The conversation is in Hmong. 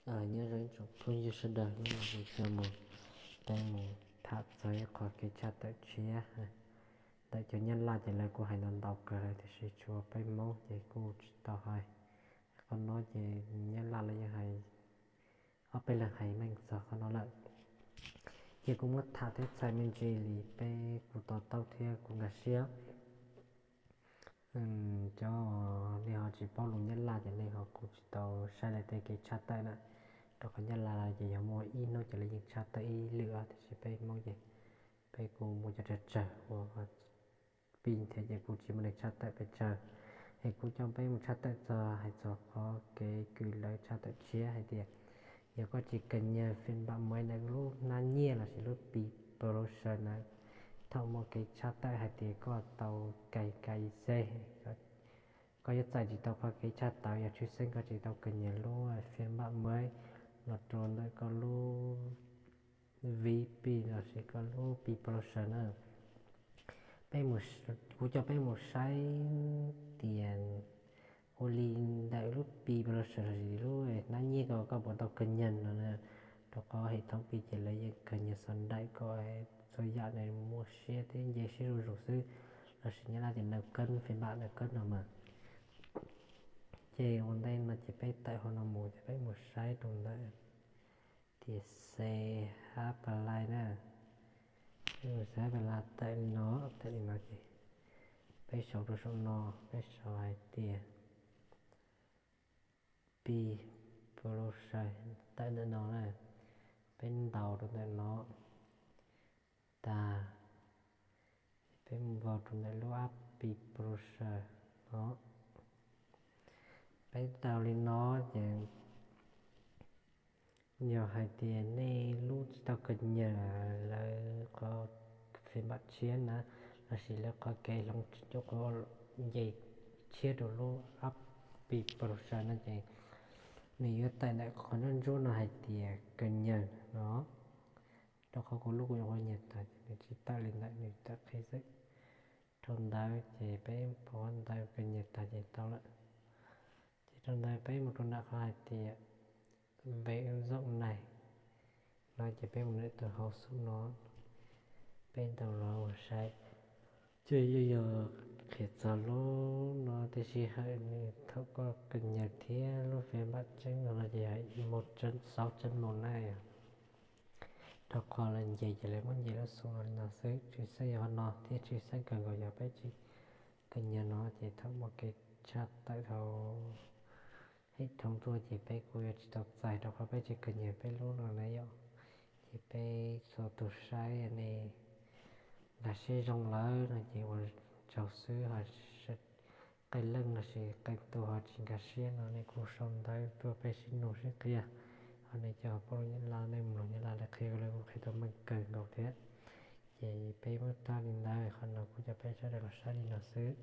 Nyob zoo ib tsoom phooj ywg sawv daws, hnub no kuv coj mus, peb mus tham txog ib qho kev tshaj tawm tshiab. Ntawm cov Nyab Laj ces lawv kuj hais ntau ntau kawg lawm tiam sis tshuav peb Hmoob ces kuj tsis tau hais. Qhov no ces Nyab Laj lawv yeej hais, ob peb leeg hais meej txog qhov no lawm. Ces kuv muab tham thiab txhais me ntsis li peb kuv to taub thiab kuv nkag siab. Cov nej ho tsis paub lus Nyab Laj ces nej ho kuj tsis tau saib lawv tej kev tshaj tawm na. Rau qhov Nyab Laj ces yog muaj ib hnub ces lawv yeej tshaj tawm ib lwm os, tiam sis peb Hmoob ces peb kuj muaj cov tsawg tsawg uas pib thiab ces kuj tsis muaj neeg tshaj tawm pes tsawg. Es kuv coj peb mus tshaj tawm txog hais txog qhov kev kws lawv tshaj tawm tshiab hais tias yog koj tsis kawm nyawg fem npam muav ntawm lub hnab nyiaj lossis lub pi browser na, thaum muaj kev tshaj tawm hais tias koj tau cais cais xe, koj yuav txais tsis tau qhov kev tshaj tawm yog tshwj xeeb koj tsis tau kawm nyawg lub fem npam muav los rau ntawm koj lub V P lossis koj lub pi browser na. Peb, kuv coj peb mus saib tias ua li ntawm lub pi browser lossis lub hnab nyiaj ko koj puas tau kawm nyawg no na. Rau qhov hệ thống pi ces lawv yeej kawm nyawg xov nraim kom txhua yam nws muaj siab thiab nce siab zuj zus xwb, lossis Nyab Laj tias nws kab fem npam nws kab no mas. Ces ua ntej no ces peb tawm hauv no mus ces peb mus saib rau ntawm tias xe hab pas lais na. Peb mus xe hab pas lais tawm li no, tawm li no ces peb sau rau saum no, peb sau hais tias pi browser tawm ntawm no na. Peb ntaus rau ntawm no tas, peb mus ntaus rau ntawm lub app pi browser no. Peb ntaus li no ces yog hais tias nej lub tsis tau kawm nyawg lawv qhov fem npam tshiab na, lossis lawv qhov kev hloov, qhov nce tshiab rau lub app pi browser no ces nws yuav tawm ntawm qhov ntsuab ntsuab no hais tias kawm nyawg no. Rau qhov kuv lub kuv nyuam qhuav nyawg tas ces nws tsis tawm li ntawd, nws tawm qhib xwb. Rau ntawd ces peb pom ntawd kawm nyawg tas ces tau lawm. Ces rau ntawd peb mus rau nram qhov hais tias về ứng dụng này no ces peb mus ntawm tus hauv xum no, peb ntaus los ua saib. Ces yeej yog qhia txog lub no tej sij hawm nws thaum koj kawm nyawg thiab lub fem npam tseeb no no ces yog ib mos tseeb xauv tseeb mos na. Rau qhov lawv nce ces lawv muab nce lub xum no li no xwb, tshwj xeeb yog qhov no thiab tshwj xeeb kawg nkaus yog peb tsis kawm nyawg no ces thaum muaj kev tshaj tawm dhau hệ thống tuaj ces peb kuj yuav tsis tau txais rau qhov peb tsis kawm nyawg peb lub no na yom. Ces peb txhua tus saib nej nkag siab zoo lawm no ces ua tsaug xwb ho qee leej lossis qee tus ho tsis nkag siab no nej kuj sau ntawv tuaj peb sib nug sib qhia. Ho nej cov paub lus Nyab Laj nej mus lus Nyab Laj lawv qhia lawv kuj qhia tau meej kawg nkaus thiab. Ces peb muab tag li ntawd, qhov no kuv coj peb sawv daws los saib li no xwb.